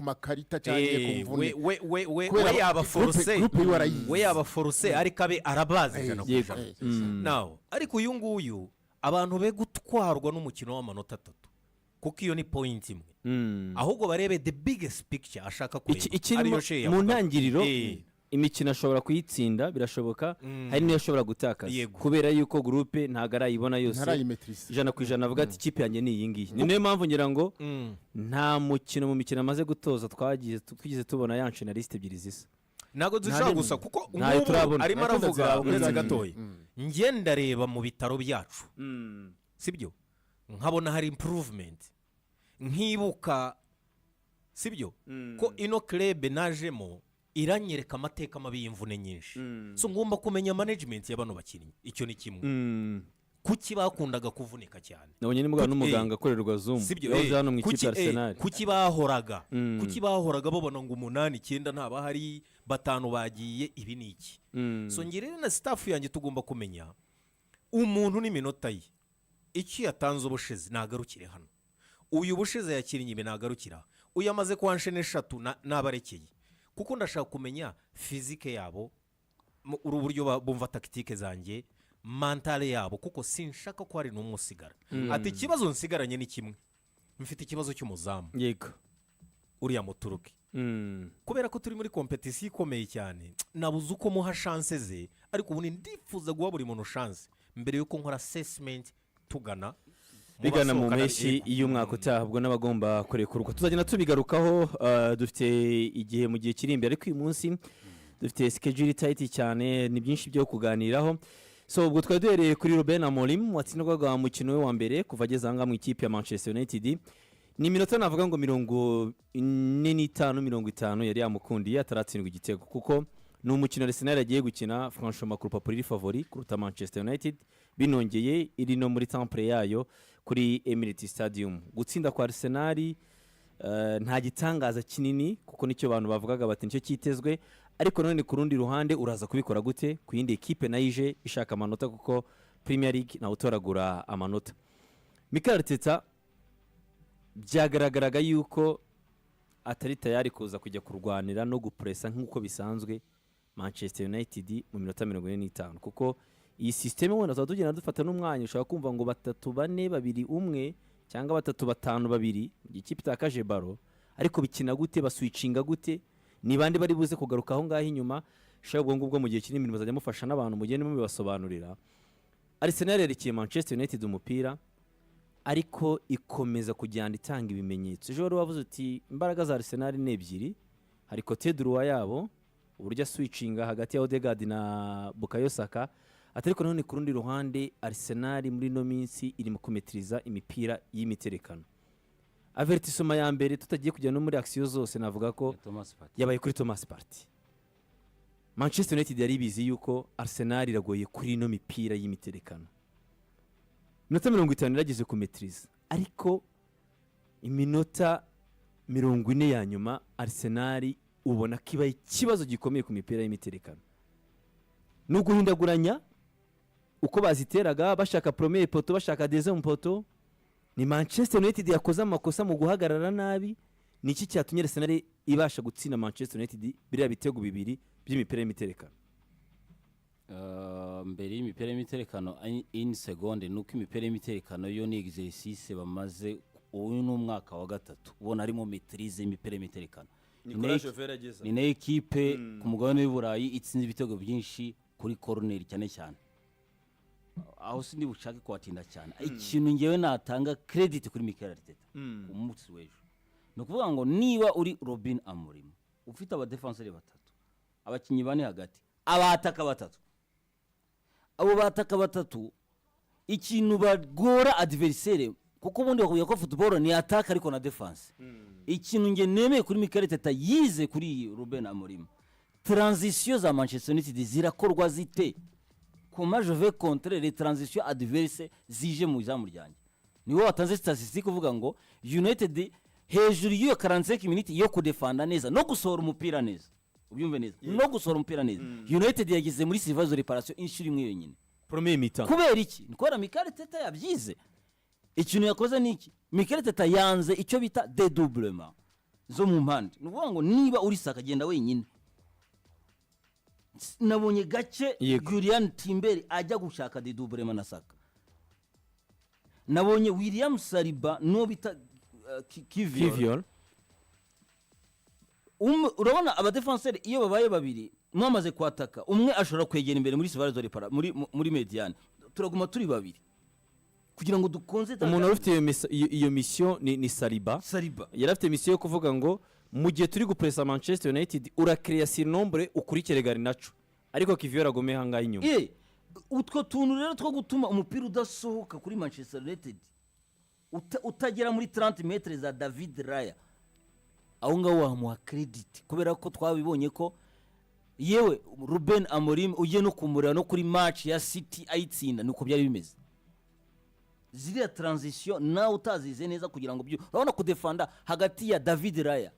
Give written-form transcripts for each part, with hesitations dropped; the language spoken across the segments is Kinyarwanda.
makarita cyangwa ku mvune. We we we Kubera we yaba forcé, groupe yiwe arayizi. We yaba forcé, ariko abe arabazi 100% Nawe ariko uyu nguyu, abantu be gutwarwa n'umukino w'amanota 3, kuko iyo ni point imwe, ahubwo barebe the biggest picture ashaka kureba, Ikirimo ariyo Shey mu yavugaga. ntangiriro, imikino ashobora kuyitsinda, birashoboka, hari n'iyo ashobora gutakaza, kubera yuko groupe ntabwo arayibona yose Ntarayimaîtrisa. 100%, avuga ati ikipe yanjye ni iyi ngiyi. Ni nayo mpamvu ngira ngo nta mukino mu mikino amaze gutoza twagize twigeze tubona yanshina lisite ebyiri zisa. Ntabwo zishobora Nta gusa, kuko Ntayo nk'ubu turabona. arimo Ntabwo aravuga zirabona. uretse gatoya, njye ndareba mu bitaro byacu, sibyo, nkabona hari improvement, nkibuka, sibyo, ko ino club najemo iranyereka amateka mabi y'imvune nyinshi, so ngomba kumenya management ya bano bakinnyi. Icyo ni kimwe. Kuki bakundaga kuvunika cyane? Nabonye nimugabo n'umuganga akorerwa Zoom, Sibyo, yahoze hano mu ikipe kuki, ya Arsenal. Kuki bahoraga babona ngo umunani, icyenda ntabahari, batanu bagiye, ibi ni iki? So njye rero na staff yanjye tugomba kumenya umuntu n'iminota ye. Icyo yatanze ubushize nagarukire hano, uyu bushize yakinnye ibi nagarukira, uyu amaze kwanshene eshatu nabarekeye, kuko ndashaka kumenya physique yabo, uru buryo bumva tactique zanjye, mentale yabo, kuko sinshaka ko hari n'umwe usigara. Ati ikibazo nsigaranye ni kimwe, mfite ikibazo cy'umuzamu, uriya muturuke, kubera ko turi muri compétition ikomeye cyane, nabuze uko muha chance ze, ariko ubundi ndifuza guha buri muntu chance mbere y'uko nkora assessment tugana mu Bigana mu basohokana. mpeshyi y'umwaka utaha, ubwo n'abagomba kurekurwa tuzagenda tubigarukaho. Dufite igihe mu gihe kiri imbere, ariko uyu munsi dufite schedule tight cyane, ni byinshi byo kuganiraho. So ubwo twari duhereye kuri Ruben Amorim watsindwaga umukino we wa mbere kuva ageze aha ngaha mu ikipe ya Manchester United. Ni iminota navuga ngo 45, 50 yari yamukundiye ataratsindwa igitego, kuko ni umukino Arsenal yagiye gukina franchement ku rupapuro iri favori kuruta Manchester United, binongeye iri no muri temple yayo kuri Emirates Stadium. Gutsinda kwa Arsenal nta gitangaza kinini, kuko nicyo abantu bavugaga bati nicyo cyitezwe. Ariko none ku rundi ruhande uraza kubikora gute ku yindi ekipe nayo ije ishaka amanota? Kuko Premier League nawe utoragura amanota. Mikel Arteta byagaragaraga yuko atari tayari kuza kujya kurwanira no gupressa nk'uko bisanzwe Manchester United mu minota 45, kuko iyi système wenda tuba tugenda dufata n'umwanya, ushobora kumva ngo batatu bane babiri umwe cyangwa batatu batanu babiri mu gihe ikipe itakaje ballon. Ariko bikina gute? Baswitchinga gute? Ni bande bari buze kugaruka aho ngaho inyuma? Shaka ubwo ngubwo mu gihe kiri imbere muzajya mufasha n'abantu, mugende mubibasobanurira. Arsenal yerekeye Manchester United umupira, ariko ikomeza kugenda itanga ibimenyetso. Ejo wari wavuze uti imbaraga za Arsenal ni ebyiri: hari côté droit yabo, uburyo aswitchinga hagati ya Odegaard na Bukayo Saka, ati ariko nanone ku rundi ruhande Arsenal muri ino minsi iri mu kumaîtrisa imipira y'imiterekano. Avertissement ya mbere, tutagiye kujya no muri action zose, navuga ko Thomas Partey. yabaye kuri Thomas Partey. Manchester United yari ibizi yuko Arsenal iragoye kuri ino mipira y'imiterekano. Iminota 50 irageze kumaîtrisa, ariko iminota 40 ya nyuma Arsenal ubona ko ibaye ikibazo gikomeye ku mipira y'imiterekano. Ni uguhindaguranya uko baziteraga, bashaka premier poteau, bashaka deuxième poteau. Ni Manchester United yakoze amakosa mu guhagarara nabi. Ni iki cyatumye Arsenal ibasha gutsinda Manchester United biriya bitego bibiri by'imipira y'imiterekano? Mbere y'imipira y'imiterekano, in seconde, ni uko imipira y'imiterekano yo ni exercice bamaze, uyu ni umwaka wa gatatu ubona harimo maîtrise y'imipira y'imiterekano. Nicolas Jover ageze. Ni nayo ekipe ku mugabane w'i Burayi itsinze ibitego byinshi kuri koroneri cyane cyane. Aho sindi bushake kuhatinda cyane. Ikintu ngewe natanga credit kuri Mikel Arteta ku munsi w'ejo ni ukuvuga ngo niba uri Ruben Amorim ufite abadefanseri batatu, abakinnyi bane hagati, abataka batatu, abo bataka batatu ikintu bagora adversaire, kuko ubundi bakubwira ko football ni attaque ariko na défense. Ikintu nge nemeye kuri Mikel Arteta yize kuri Ruben Amorim: transition za Manchester United zirakorwa zite? Comment je vais contrer les transitions adverses zije mu izamu ryanjye? Niwe watanze statistique uvuga ngo United hejuru y'iyo 45 minutes yo kudefanda neza no gusohora umupira neza, ubyumve neza, no gusohora umupira neza, United yageze muri surface de réparation inshuro imwe yonyine Premier mi-temps. Kubera iki? Ni kubera Mikel Arteta yabyize. Ikintu yakoze ni iki? Mikel Arteta yanze icyo bita dédoublement. Zo mu mpande, ni ukuvuga ngo niba uri Saka, agenda wenyine. Nabonye gake Julian Timber ajya gushaka dédoublement na Saka. Nabonye William Saliba n'uwo bita Kivior. Kivior. Urabona abadefanseri iyo babaye babiri mwamaze kwataka, umwe ashobora kwegera imbere muri surface de réparation, muri médiane turaguma turi babiri kugira ngo dukonze. Umuntu wari ufite iyo mission ni Saliba. Saliba. Yari afite mission yo kuvuga ngo mu gihe turi gupresa Manchester United, urakereya surnombre, ukurikire Garnacho, ariko Kivior agume ahangaha inyuma. Utwo tuntu rero two gutuma umupira udasohoka kuri Manchester United, utagera muri 30 mètres za David Raya, aho ngaho wamuha credit, kubera ko twabibonye ko yewe Ruben Amorim ugiye no kumureba no kuri match ya City ayitsinda, nuko byari bimeze. Ziriya transition nawe utazize neza kugira ngo byo, urabona kudefanda hagati ya David Raya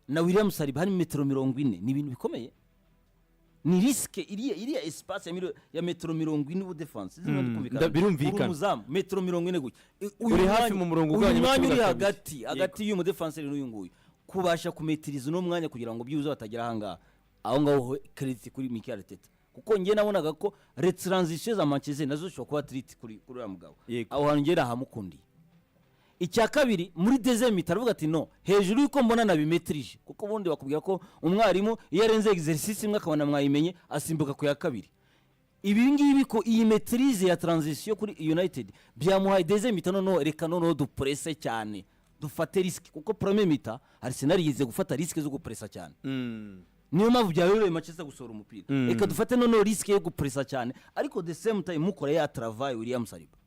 na William Saliba hari metero 40, ni ibintu bikomeye, ni risque. Iriya espace ya metero 40 ubu défense. Birumvikana. Umuzamu metero 40 gutya. Uyu Uri hafi mu murongo uyu ugabanya mwanya uri ikibuga kabiri. hagati y'uyu mudefanseri n'uyu nguyu, kubasha kumetiriza uno mwanya kugira ngo byibuze batagera ahangaha, aho ngaho ho credit kuri Mikel Arteta, kuko njye nabonaga ko les transitions za Manchester nazo zishobora kuba threat kuri uriya mugabo. Aho hantu njye nahamukundiye. Icya kabiri, muri deuxième mi-temps aravuga ati: "No hejuru y'uko mbona nabimetirije," kuko ubundi bakubwira ko umwarimu iyo arenze exercice imwe akabona mwayimenye, asimbuka ku ya kabiri. Ibi ngibi ko iyi maîtrise ya transition kuri United byamuhaye deuxième mi-temps, noneho reka noneho dupresse cyane, dufate risque, kuko première mi-temps Arsenal yize gufata risque zo gupressa cyane. Niyo mpamvu byabereye Manchester gusohora umupira. Reka dufate noneho risque yo gupressa cyane, ariko the same time mukora ya travail William Saliba,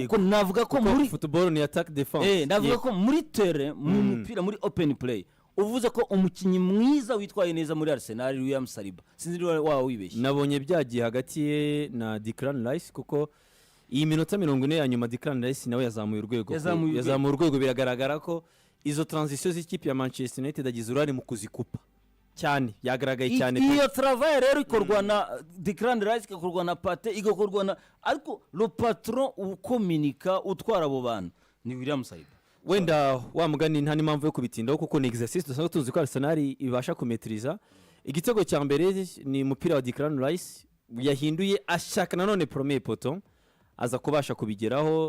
kuko navuga ko muri Football ni attack, defense. Navuga ko muri terrain, mu mupira, muri open play, uvuze ko umukinnyi mwiza witwaye neza muri Arsenal William Saliba, sinzi niba waba wibeshye. Nabonye byagiye hagati ye na Declan Rice, kuko iyi minota 40 ya nyuma Declan Rice nawe yazamuye urwego. Yazamuye urwego. Yazamuye urwego, biragaragara ko izo transition z'ikipe ya Manchester United agize uruhare mu kuzikupa cyane, yagaragaye cyane pe. Iyo travail rero ikorwa na Declan Rice, igakorwa na Partey, igakorwa na, ariko le patron ukominika utwara abo bantu ni William Saliba. Wenda wa mugani nta n'impamvu yo kubitindaho, kuko ni exercice dusanzwe tuzi ko Arsenal ibasha kumetiriza. Igitego cya mbere ni umupira wa Declan Rice yahinduye ashaka nanone premier poteau, aza kubasha kubigeraho.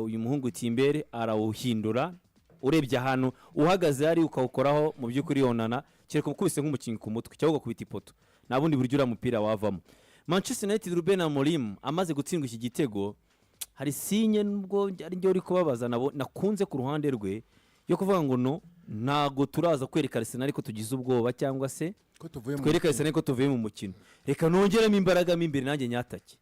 Uyu muhungu Timber arawuhindura. Urebye ahantu uhagaze hari ukawukoraho, mu by'ukuri Onana kereka ukubise nk'umukinnyi ku mutwe cyangwa ugakubita ipoto, nta bundi buryo uriya mupira wavamo. Manchester United, Ruben Amorim amaze gutsindwa iki gitego, hari signe, nubwo ari njye uri kubabaza, nabo nakunze ku ruhande rwe yo kuvuga ngo: "No, ntago turaza kwereka Arsenal ko tugize ubwoba cyangwa se ko tuvuye mu twereka mukino. Arsenal ko tuvuye mu mukino. Reka nongeremo imbaraga mo imbere, nanjye nyatake,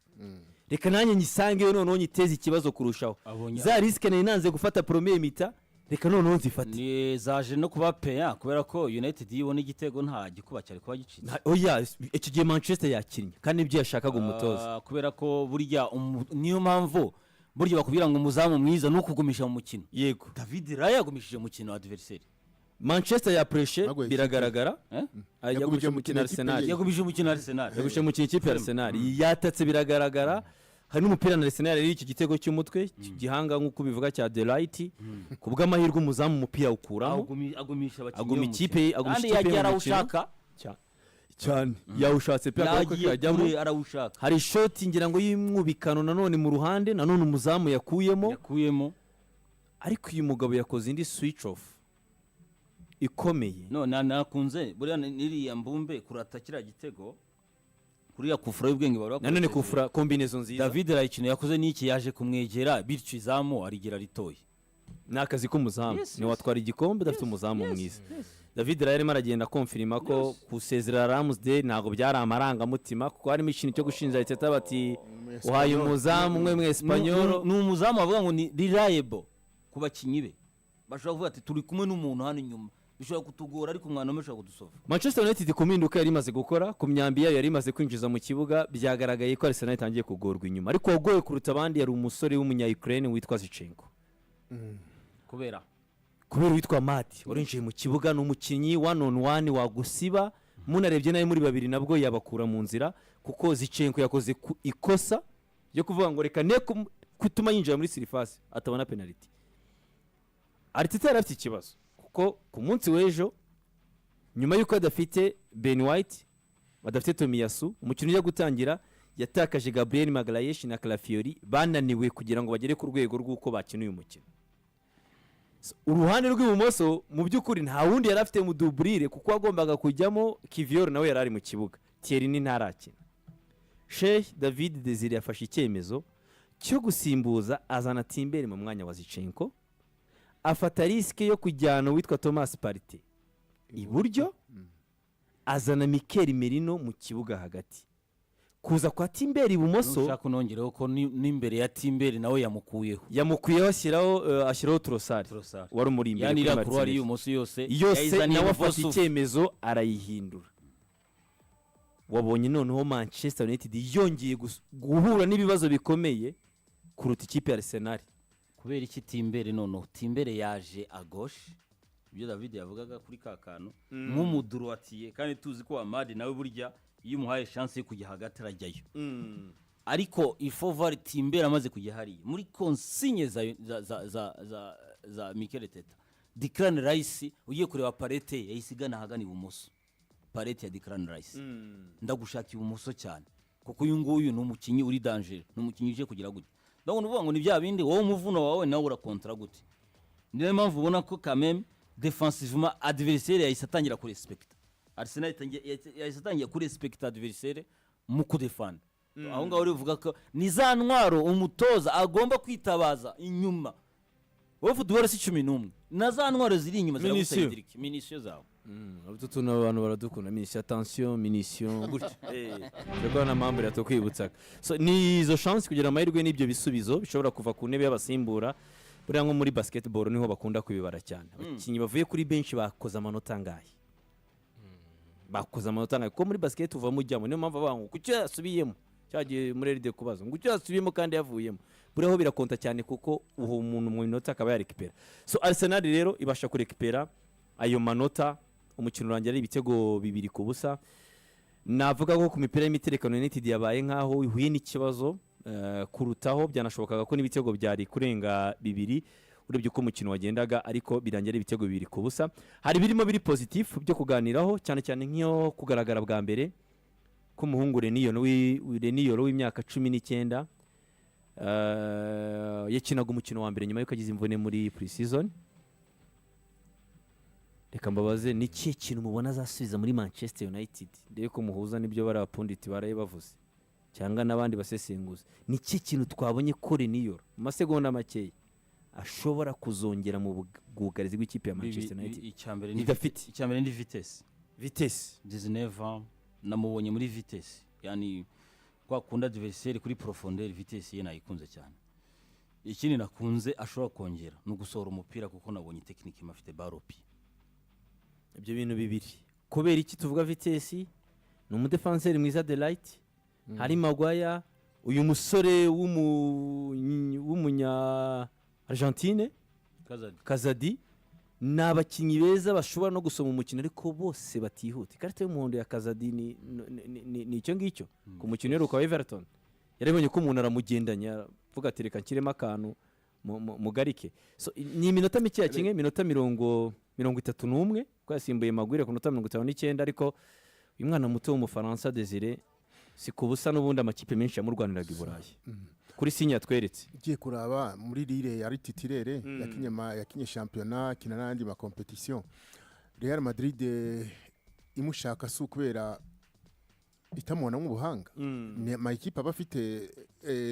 reka nanjye nyisangeyo, noneho nyiteze ikibazo kurushaho. Za risque nari nanze gufata première mi-temps, reka noneho nzifate." Ni zaje no kuba peya, kubera ko United iyo ibona igitego nta gikuba cyari kuba gicitse. Oya, icyo gihe Manchester yakinnye kandi nibyo yashakaga umutoza. Ah, kubera ko burya niyo mpamvu burya bakubwira ngo umuzamu mwiza ni ukugumisha mu mukino. David Raya yagumishije umukino wa adversaire. Manchester yapureshe. Ntabwo Biragaragara. Eh? Ah, yagumije Yagumije umukino umukino Arsenal. ikipe ye. Yagumishije umukino wa Arsenal. Yagumije umukino ikipe ya Arsenal, yatatse biragaragara. Hari n'umupira na Arsenal yari iki gitego cy'umutwe gihanga nk'uko bivuga cya De Ligt, ku bw'amahirwe umuzamu umupira awukuramo. Agumisha abakinnyi Aguma mu mukino. aguma Kandi ikipe yagiye mu mukino. arawushaka. Cyane, yawushatse pe, akaboko Yagiye kajyamo. kure arawushaka. Hari ishoti ngira ngo y'umwubikano nanone mu ruhande, nanone umuzamu yakuyemo. Yakuyemo. Ariko uyu mugabo yakoze indi switch off ikomeye. None nakunze buriya n'iriya mbumbe kurata kiriya gitego kuriya kufura y'ubwenge bari Nanone bakoresheje. Kufura, combinaison nziza. David Raya yakoze n'iki, yaje kumwegera, bityo izamu arigira ritoye. Ni akazi k'umuzamu. Ntiwatwara igikombe udafite umuzamu mwiza. David Raya arimo aragenda akonfirima ko gusezera Ramsdale ntabwo byari amarangamutima, kuko harimo ikintu cyo gushinja Arteta bati: "Uhaye umuzamu umwe mu Espanyol." Ni umuzamu bavuga ngo ni reliable ku bakinnyi be, bashobora kuvuga ati: "Turi kumwe n'umuntu hano inyuma, bishobora kutugora, ariko umwana umwe ashobora kudusova." Manchester United, ku mpinduka yari imaze gukora, ku myambi yayo yari imaze kwinjiza mu kibuga, byagaragaye ko Arsenal itangiye kugorwa inyuma, ariko uwagoye kuruta abandi yari umusore w'umunya-Ukraine witwa Zinchenko. Kubera? Kubera uwitwa Mati warinjiye mu kibuga, ni umukinnyi one on one wagusiba, munarebye nawe muri babiri nabwo yabakura mu nzira, kuko Zinchenko yakoze ikosa ryo kuvuga ngo reka ne gutuma yinjira muri surface atabona penalty. Arteta yari afite ikibazo kuko Kuko ku munsi w'ejo, nyuma y'uko adafite Ben White, badafite Tomiyasu, umukino ujya gutangira yatakaje Gabriel Magalhaes na Calafiori, bananiwe kugira ngo bagere ku rwego rw'uko bakina uyu mukino. So, uruhande rw'ibumoso mu by'ukuri nta wundi yari afite mu doublure, kuko wagombaga kujyamo Kivior nawe yari ari mu kibuga, Tierney ntarakina. Sheikh David Desire yafashe icyemezo cyo gusimbuza, azana Timber mu mwanya wa Zinchenko, afata risque yo kujyana uwitwa Thomas Partey iburyo, azana Mikel Merino mu kibuga hagati. Kuza kwa Timber ibumoso, Nushaka unongereho ko n'imbere ya Timber nawe yamukuyeho. Yamukuyeho, ashyiraho Trossard Trossard. wari umuri imbere Yani kuri iriya couloir Martinez. y'ibumoso yose Yose yayizaniye nawe afata Bosufu. icyemezo arayihindura. Wabonye noneho Manchester United yongeye guhura n'ibibazo bikomeye kuruta ikipe ya Arsenal. Kubera iki? Timber, noneho Timber yaje à gauche, ibyo David yavugaga kuri ka kantu nk'umu droitier, kandi tuzi ko Amad nawe burya iyo umuhaye chance yo kujya hagati arajyayo. Ariko ifovari Timber amaze kujya hariya muri consigne za Mikel Arteta, Declan Rice ugiye kureba palette ye yahise igana ahagana ibumoso. Palette ya Declan Rice, ndagushaka ibumoso cyane, kuko uyu nguyu ni umukinnyi uri danger, ni umukinnyi uje kugira gute. Ndabona uvuga ngo ni bya bindi, wowe umuvuno wawe nawe urakontara gute. Niyo mpamvu ubona ko kameme défensivement adversaire yahise atangira kurespekita Arsenal, yahise atangira kurespekita adversaire mu kudefanda. Aho ngaho urivuga ko ni za ntwaro umutoza agomba kwitabaza inyuma. Wowe football si 11 na za ntwaro ziri inyuma? Munition. Ziragusayidira munition zawe. Utu tuntu abantu baradukunda, munition, attention, munition gutya gutya na mpamvu yatukwibutsaga. So ni izo chance, kugira amahirwe n'ibyo bisubizo bishobora kuva ku ntebe y'abasimbura. Buriya nko muri basketball niho bakunda kubibara cyane, abakinnyi bavuye kuri benshi bakoze amanota angahe, bakoze amanota angahe, kuko muri basket uvamo ujyamo. Niyo mpamvu bavuga ngo kuki yasubiyemo, cyagiye muri eride kubaza ngo kuki yasubiyemo kandi yavuyemo. Buriya ho birakonta cyane, kuko uwo umuntu mu minota akaba yarekipera. So Arsenal rero ibasha kurekipera ayo manota, umukino urangira ari ibitego 2-0. Navuga ko ku mipira y'imiterekano United yabaye nk'aho ihuye n'ikibazo kurutaho, byanashobokaga ko n'ibitego byari kurenga bibiri urebye uko umukino wagendaga, ariko birangira ari ibitego 2-0. Hari ibirimo biri positif byo kuganiraho, cyane cyane nk'iyo kugaragara bwa mbere k'umuhungu Leny Yoro w'imyaka 19, yakinaga umukino wa mbere nyuma y'uko agize imvune muri pre-season. Reka mbabaze, ni ikihe kintu mubona azasubiza muri Manchester United? Ndebe ko muhuza n'ibyo bari aba pundit baraye bavuze cyangwa n'abandi basesenguzi. Ni ikihe kintu twabonye ko Leny Yoro mu masegonda makeya ashobora kuzongera mu bwugarizi bw'ikipe ya Manchester United Icyambere ni idafite? Icyambere ni vitesse. Vitesse. 19, namubonye muri vitesse, yani kwa kunda adversaire kuri profondeur, vitesse ye nayikunze cyane. Ikindi nakunze ashobora kongera ni ugusohora umupira, kuko nabonye technique afite baropi. Ibyo bintu bibiri, kubera iki tuvuga vitesse? Ni umudefanseri mwiza De Ligt, hari Maguire, uyu musore w'umunya Argentine. Kazadi. Kazadi. Ni abakinnyi beza bashobora no gusoma umukino, ariko bose batihuta. Ikarita y'umuhondo ya Kazadi ni icyo ngicyo. Ku mukino uheruka wa Everton yarabonye ko umuntu aramugendanya, avuga ati reka nshyiremo akantu mugarike. So, ni iminota mike yakinnye, iminota 31, kuko yasimbuye Maguire ku minota 59. Ariko uyu mwana muto w'Umufaransa Desire, si ku busa n'ubundi amakipe menshi yamurwaniraga i Burayi kuri sinya yatweretse. Ugiye kuraba muri Lille yari titulaire, yakinye shampiyona, akina n'andi ma compétition. Real Madrid imushaka si ukubera itamubonamo ubuhanga. Ni ama équipe aba afite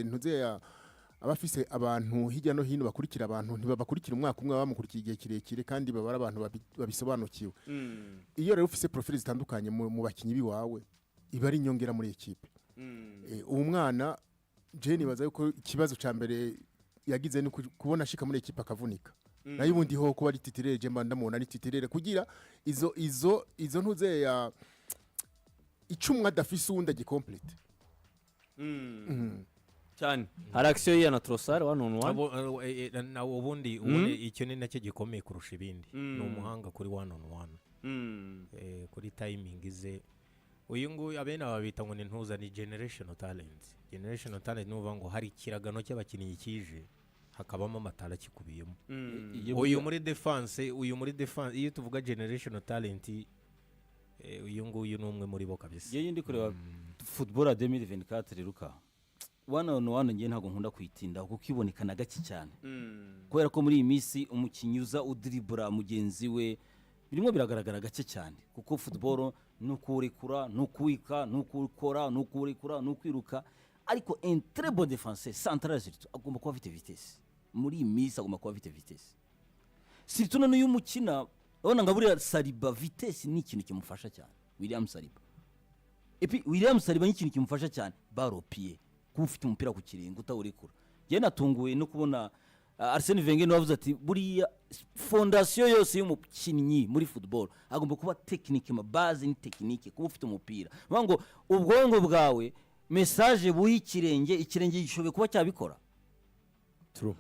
ntuze aba afise abantu hirya no hino bakurikira abantu, ntibabakurikira umwaka umwe, baba bamukurikiye igihe kirekire, kandi baba ari abantu babisobanukiwe. Iyo rero ufise profil zitandukanye mu bakinyi biwawe, iba ari inyongera muri équipe. Uwo mwana je nibaza yuko ikibazo ca mbere yagize ni kubona ashika muri équipe akavunika. Nayo ubundi ho kuba ari titulaire, je mba ndamubona ari titulaire kugira izo ntuze ya icumwe adafise uwundi agicomplete. Cyane, hari action ye na Trossard one on one. Na ubundi icyo ni nacyo gikomeye kurusha ibindi, ni umuhanga kuri one on one, kuri timing ze. Uyu nguyu abene aba bita ngo ni ntuza, ni generational talent. Generational talent ni ukuvuga ngo hari ikiragano cy'abakinnyi kije. Hakabamo amatara akikubiyemo. Iyo Uyu muri defense, uyu muri defense, iyo tuvuga generational talent, uyu nguyu ni umwe muri bo kabisa. Ngewe ndi kureba football ya 2024, ruka one on one, ngewe ntabwo nkunda kuyitindaho kuko iboneka na gake cyane, kubera ko muri iyi minsi umukinnyi uza udiribura mugenzi we birimo biragaragara gake cyane, kuko football ni ukuwurekura, ni ukuwika, ni ukuwukora, ni ukuwurekura, ni ukwiruka. Ariko un très bon défenseur central surtout agomba kuba afite vitesse. Muri iyi minsi agomba kuba afite vitesse, surtout noneho iyo umukina urabona nka buriya Saliba, vitesse ni ikintu kimufasha cyane. William Saliba, et puis William Saliba ni ikintu kimufasha cyane, balle au pied, kuba ufite umupira ku kirenge utawurekura. Njyewe natunguwe no kubona Arsene Wenger niwe wavuze ati buriya fondation yose y'umukinnyi muri football agomba kuba technique, ma base ni technique, kuba ufite umupira. Bivuga ngo ubwonko bwawe message buha ikirenge, ikirenge gishoboye kuba cyabikora. True.